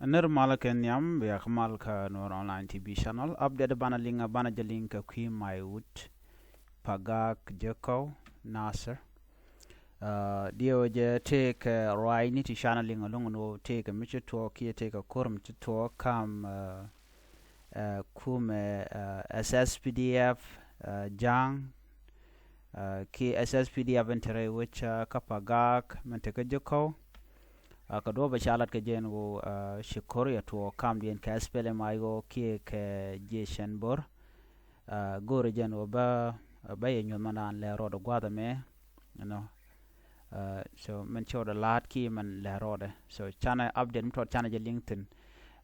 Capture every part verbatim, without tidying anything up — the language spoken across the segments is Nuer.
Nir mal kɛ nhiam, bia kɛ mal kä Nuer Online T V channel. Update banɛ liŋ, banɛ jɛ liŋ kɛ kui̱ Maiwut, Pagak, Jekɔw, Nasir. Diɛw jɛ tëëkɛ ruaacni ti canɛ liŋ ɛlɔ̱ŋ ni ɣöö tëëkɛ mi ci tuɔɔk kiɛ tëëkɛ ko̱r mi ci tuɔɔk kam, ɛ, kumɛ, ɛ, S S P D F, ɛ, Ja̱a̱ŋ, ɛ, ki S S P D F in te rɛy wec, ɛ, kä Pagak min te kä Jekɔw. Ɛ, kɛ duɔ̱ɔ̱p ɛ ca lat kɛ jɛ ɛn ɣöö, ɛ, ci ko̱r yɛ tuɔɔk kamdiɛn kɛ S P L M I O kiɛ kɛ jiɛc cɛn bo̱r. Ɛ, go̱o̱rɛ jɛ ɛn ɣöö bä, bä yɛ nyuɔ̱th mɛn raan lɛ rɔɔdɛ gua̱a̱th ɛmɛ, you know. Ɛ, so min cɔɔdɛ la̱a̱t kiɛ min lɛ rɔɔdɛ. So canɛ update mi tɔt canɛ jɛ liŋ thi̱n,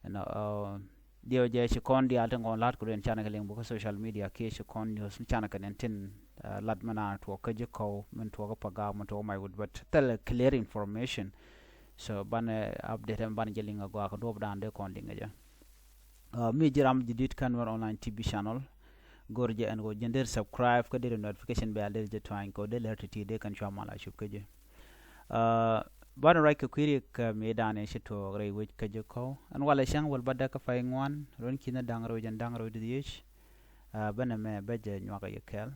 you know, ɛ, diɛw jɛ ci kɔn diaal tin kɔn la̱a̱t kɛ run canɛ kɛ liŋ bä kä social media kiɛ ci kɔn news mi canɛ kɛ nɛn tin, ɛ, lat mɛn raan tuɔɔk kä Jekɔw, min tuɔɔk kä Pagak, min tuɔɔk kä Maiwut, but thilɛ clear information. So banɛ update ɛn banɛ jɛ liŋ a gɔaa kɛ duɔ̱ɔ̱p dan dee kɔn liŋ kɛ jɛ. Ɛ, mi ji̱ ram ji̱ di̱t kä Nuer Online T V channel. Go̱r jɛ ɛn ɣöö jɛn der subscribe kä der notification bell der jɛ tuany kɛ ɣöö der lɛr ti̱ti̱ dee kɛn cua mal a cup kä jɛ. Ɛ, banɛ ruac kɛ kui̱ riɛk, ɛ, mëëdan ɛ ci tuɔɔk rɛy wec kä Jekɔw. Ɛn walɛ cäŋ wäl bädäk kä pay ŋuan, ruɔ̱n ki̱n da̱ŋ rɛw jɛn da̱ŋ rɛw di̱t yiec. Ɛ, bänɛ mɛ bä jɛ nyuak yɛ kɛɛl.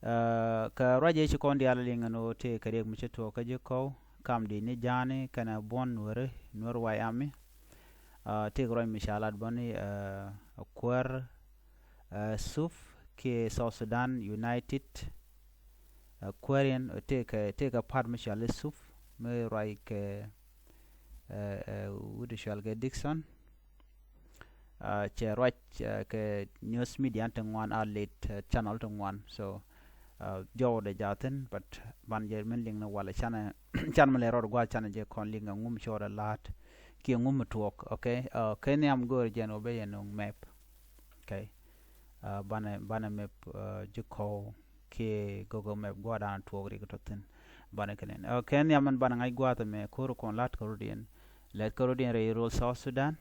Ɛ, kɛ ruac ëë ci kɔn diaal liŋ ɛn ɣöö tëë kɛ riɛk mi ci tuɔɔk kä Jekɔw, kam di̱t ni Ja̱a̱ni kɛnɛ buɔ̱n Nuääri, Nuäär White Army. Ɛ, tëëkɛ ruac mi ca lat bä ni, ɛ, kuäär, ɛ, SSUF kiɛ South Sudan United. Ɛ, kuäär yɛn, ɛ, tëëkɛ, tëëkɛ part mi cɔal i̱ SSUF, mi ruac kɛ, ɛ, ɛ, wut cɔal kɛ Dickson. Ɛ, cɛ ruac, ɛ, kɛ news media ti ŋuan, a lit, ɛ, channel ti ŋuan. So, ɛ, jɔwdɛ jathin, but ban jɛ min liŋ ni walɛ canɛ, can mi lɛ rɔɔd gua̱a̱th canɛ jɛ kɔn liŋ ŋu mi cɔɔdɛ la̱a̱t kiɛ ŋu mi tuɔɔk, okay? Ɛ, kɛ nhiam go̱o̱r jɛn wä ben yɛ nuŋ map. Okay. Ɛ, banɛ, banɛ map, ɛ, Jekɔw kiɛ Google Map gua̱a̱th dan tuɔɔk rik tɔ thi̱n. Banɛ kɛ nɛn. Ɛ, kɛ nhiam min banɛ ŋa̱c gua̱a̱th ɛmɛ ko̱r kɔn la̱t kɛ rɔ̱diɛn. Lɛt kɛ rɔ̱diɛn rɛy rol South Sudan.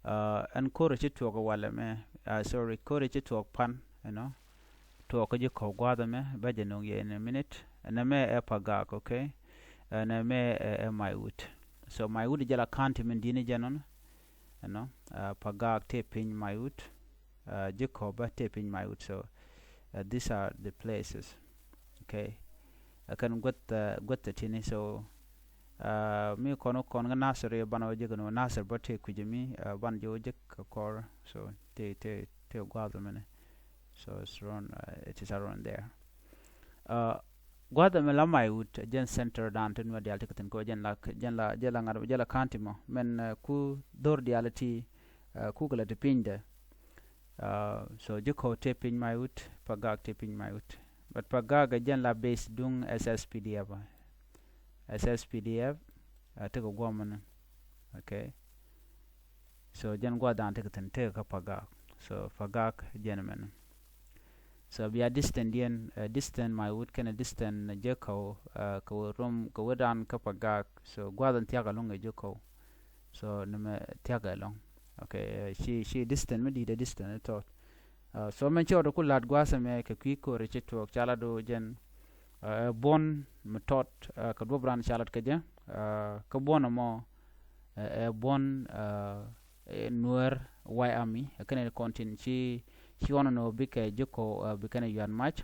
Ɛ, ɛn ko̱r ci tuɔɔk walɛ mɛ, ɛ, sorry, ko̱r ci tuɔɔk pan, you know. Tuɔɔk kä Jekɔw gua̱a̱th ɛmɛ, bä jɛ nuŋ yɛ in a minute. Ɛn ɛmɛ ɛ Pagak, okay? Ɛn ɛmɛ ɛ, ɛ Maiwut. So Maiwut jɛ la county min di̱t ni jɛ nɔnɔ, you know. Ɛ, Pagak tëë piny Maiwut. Ɛ, Jekɔw bä tëë piny Maiwut. So, ɛ, these are the places. Okay. Ɛ kɛn guäth, ɛ, guäth ɛ ti̱ni. So, ɛ, mi kɔn, kɔn kä Nasir yɛ banɛ wä jek ni wä Nasir bä tëë kui̱c mi, ɛ, banɛ jɛ wä jek kɛ kɔr. So tëë, tëë, tëë gua̱a̱th mɛnɛ. So it's around, ɛ, it is around there. Ɛ, gua̱a̱th ɛmɛ la Maiwut, jɛn center dan ti Nuäär diaal ti kɛ thi̱n kɛ jɛn la, jɛn la, jɛn la ŋa̱t, jɛn la county mɔ. Mɛn, ɛ, ku dho̱r diaal ti, ɛ, ku kɛ la ti pinydɛ. Ɛ, so Jekɔw tëë piny Maiwut, Pagak tëë piny Maiwut. But Pagak ɛ jɛn la base duŋ S S P D F. S S P D F, ɛ, tekɛ guɔmɛ ni. Okay. So jɛn gua̱a̱th dan tekɛ thi̱n tekɛ kä Pagak. So Pagak jɛn mɛn. So bia distance diɛn, ɛ, distance Maiwut kɛnɛ distance Jekɔw, ɛ, kɛ wä rom, kɛ wä dan kä Pagak. So gua̱a̱th in thiak ɛlɔ̱ŋ ɛ Jekɔw. So ni mɛ thiak ɛlɔ̱ŋ. Okay, ɛ, ci, ci distance mi di̱t ɛ distance tɔt. Ɛ, so mɛn cɔɔd ku la̱t gua̱a̱th ɛmɛ kɛ kui̱ ko̱r ci tuɔɔk ca la do jɛn, ɛ, buɔ̱n mi tɔt, ɛ, kɛ duɔ̱p ran ca lat kɛ jɛ, ɛ, kä buɔ̱n ɛmɔ, ɛ, ɛ buɔ̱n, ɛ, ɛ Nuäär White Army, ɛ kɛnɛ kɔn tin ci, ci ɣɔn ɛn ɣöö bikɛ Jekɔw, ɛ, bi kɛnɛ yuan mac.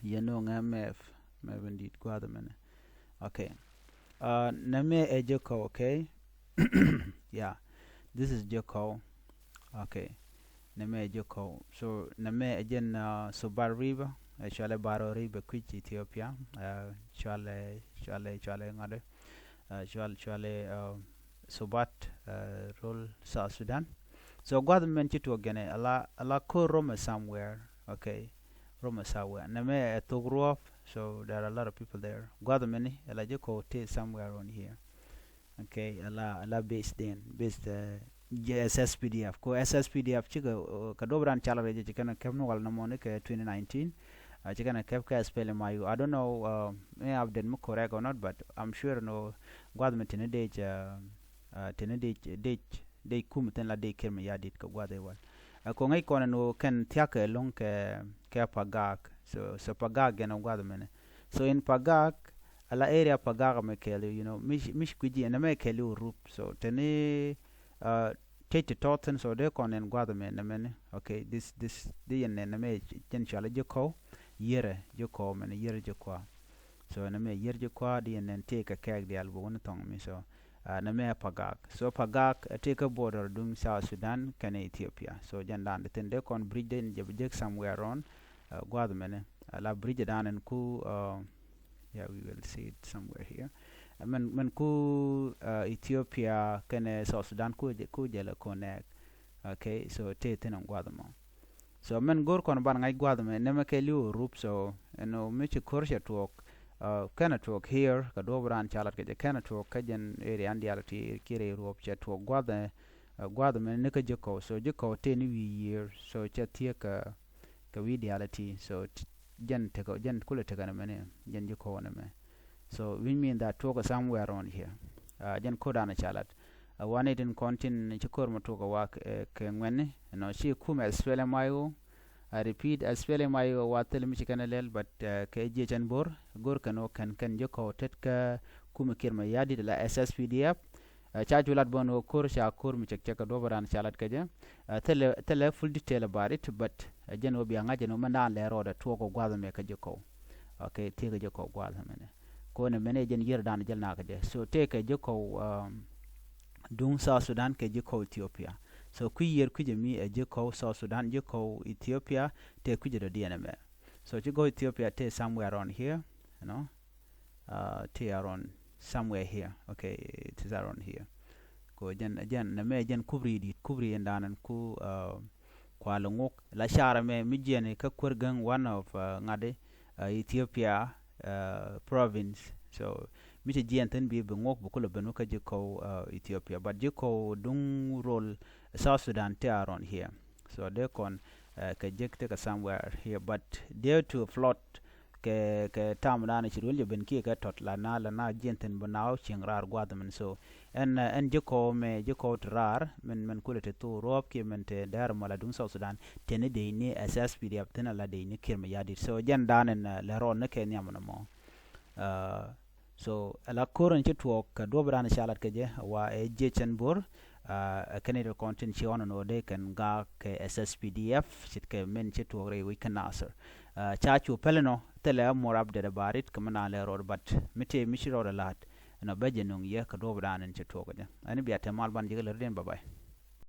Yɛn nööŋɛ map, map in di̱t gua̱a̱th ɛmɛnɛ. Okay. Ɛ, nɛmɛ ɛ Jekɔw, okay? Yeah. This is Jekɔw. Okay. Nɛmɛ ɛ Jekɔw. So nɛmɛ ɛ jɛn, ɛ, Subat River. Ɛ cɔalɛ Baro River kui̱c Ethiopia. Ɛ cɔalɛ, cɔalɛ, cɔalɛ ŋa̱dɛ. Ɛ cɔal, cɔalɛ, ɛ, Subat, ɛ, rol South Sudan. So gua̱th mɛn ci tuɔɔk jɛnɛ ala, ala ko̱r romɛ somewhere. Okay. Romɛ somewhere. Nɛmɛ ɛ thok ruɔ̱ɔ̱p. So there are a lot of people there. Gua̱th mɛni ala Jekɔw tëë somewhere around here. Okay, ala, ala base den, base, ɛ, jɛ S S P D F. Ko S S P D F cikɛ, ɛ, kɛ duɔ̱p ran cal rɛy jɛ ci kɛn kɛp ni wal nɔmɔ ni kɛ twenty nineteen. Ɛ, ci kɛn kɛp kɛ S P L M I U. I don't know, ɛ, mi update mi correct or not, but I'm sure nɔ gua̱th mi tini dec, ɛ, ɛ, tini dec, dec, dec kum thin la dec Kiir Mayardit kɛ gua̱th iwal. Ɛ, ko ŋäc kɔn ɛn ɣöö kɛn thia̱k kɛ lo̱ŋ kɛ, kɛ Pagak. So, so Pagak gɛn ɛ gua̱th mɛnɛ. So in Pagak, ala area Pagak mɛ kɛɛliw, you know, mi ci, mi ci kui̱ci ɛn ɛmɛ kɛɛliw rup. So teni, uh, cɛc ti tɔth thin, so dee kɔn nɛn gua̱th ɛmɛ nɛmɛni. Okay, this, this, di yɛn nɛn nɛmɛ jɛn cɔal ji̱ kɔw, yierɛ ji̱ kɔw mɛni, yierɛ ji̱ kɔa. So nɛmɛ yier ji̱ kɔa, di yɛn nɛn tëë kɛ kɛɛk diaal buk ni thɔŋ mi. So, uh, nɛmɛ Pagak. So Pagak, uh, tëë kä border duŋ South Sudan kɛnɛ Ethiopia. So jɛn dan di thin dee kɔn bridge den jɛ bi jek somewhere around, uh, gua̱th mɛni. Uh, la bridge dan ɛn ku, uh, yeah, we will see it somewhere here. Uh, mɛn, mɛn ku, uh, Ethiopia kɛnɛ South Sudan ku jɛ, ku jɛ la connect. Okay, so tëë thin ɛn gua̱th mɔ. So mɛn go̱r kɔn ban ŋa̱c gua̱th mɛ nɛmɛ kɛɛliw rup. So ɛn ɣöö mi ci ko̱r cɛ tuɔɔk, uh, kɛnɛ tuɔɔk here kɛ duɔ̱ɔ̱p raan ca lat kɛ jɛ, kɛnɛ tuɔɔk kä jɛn area an diaal ti kiɛ rɛy ruɔ̱ɔ̱p cɛ tuɔɔk gua̱th, uh, gua̱th mɛ ni kä ji̱ kɔw. So ji̱ kɔw tëë ni wi̱i̱ yiër, so cɛ thiee kɛ, kɛ wi̱i̱ diaal ti. So jɛn tekɛ, jɛn kulɛ tekɛ nɛmɛ ni, jɛn ji̱ kɔw nɛmɛ. So which mean that tuɔɔk somewhere around here. Uh, jɛn ko̱r dan ca lat. Uh, wanɛ tin kɔn tin ci ko̱r mɔ tuɔɔk a wa kɛ, eh, kɛ ŋuɛni, you know, ci kumɛ SPLM IO. I repeat, SPLM IO wa thil mi ci kɛn lɛl, but, uh, kɛ jiɛ cɛn bor go̱r kɛn ɣöö kɛn, kɛn ji̱ kɔw tet kä kumɛ Kiir Mayardit la SSPDF. Uh, ca cu lat bä ni ɣöö ko̱r ca ko̱r mi cɛk cɛk kɛ duɔ̱p raan ca lat kɛ jɛ. Uh, thilɛ, thilɛ full detail about it, but, uh, jɛn ɣöö bia ŋa̱c jɛn ɣöö mɛn daan lɛ rɔɔdɛ tuɔɔk kɛ gua̱th mɛ kɛ ji̱ kɔw. Okay, thiee kɛ ji̱ kɔw gua̱th mɛnɛ. Kɔn mɛnɛ jɛn yier dan jɛl na kɛ jɛ. So tëë kɛ ji̱ kɔw, um, duŋ South Sudan kɛ ji̱ kɔw Ethiopia. So kui̱ yier kui̱ jɛ mi ɛ ji̱ kɔw South Sudan, ji̱ kɔw Ethiopia, tëë kui̱ jɛ dɔ̱diɛn ɛmɛ. So ci gɔw Ethiopia tëë somewhere around here, you know. Uh, tëë around somewhere here. Okay, it is around here. Ko jɛn, jɛn nɛmɛ jɛn kubri dit, kubri in dan ɛn ku, uh, kual ŋuk la car ɛmɛ mi jiɛn kä kuer gäŋ one of, uh, ŋa̱di, uh, Ethiopia, uh, province. So mi ci jiɛn thin bi bi ŋuk bi kulɛ ben wä kä ji̱ kɔw, uh, Ethiopia, but ji̱ kɔw duŋ rol South Sudan tëë around here. So dee kɔn, uh, kɛ jek tekɛ somewhere here, but due to flood, kɛ, kɛ tam dan ci ruel jɛ ben kiɛ kɛ tɔt la na, la na jiɛn thin bi na wä cieŋ raar gua̱th mɛn. So ɛn, ɛn ji̱ kɔw mɛ, ji̱ kɔw ti raar mɛn, mɛn kulɛ ti thok ruɔ̱ɔ̱p kiɛ mɛn ti dɛr mɔ la duŋ South Sudan, teni dee ni SSPDF thin ala dee ni Kiir Mayardit. So jɛn dan ɛn, uh, lɛ rɔɔd ni kɛ nhiam nɔmɔ. Uh, so ala ko̱r in ci tuɔɔk kɛ duɔ̱p dan ca lat kɛ jɛ wa ɛ jiɛ cɛn bor. Uh, ɛ kɛn it kɔn tin ci ɣɔn nɔ dee kɛn gaak kɛ SSPDF ce̱tkɛ mɛn ci tuɔɔk rɛy wec kä Nasir. Uh, ca cu pɛl nɔ thilɛ more update about it kɛ mi na lɛ rɔɔd, but mi tëë mi ci rɔɔd ɛ la̱t ɛnɔ bɛ jɛ nuŋ yɛ kɛ duɔ̱p dan in ci tuɔɔk jɛ. Ɛn bia te mal ban jɛ kɛ lär den, bye bye.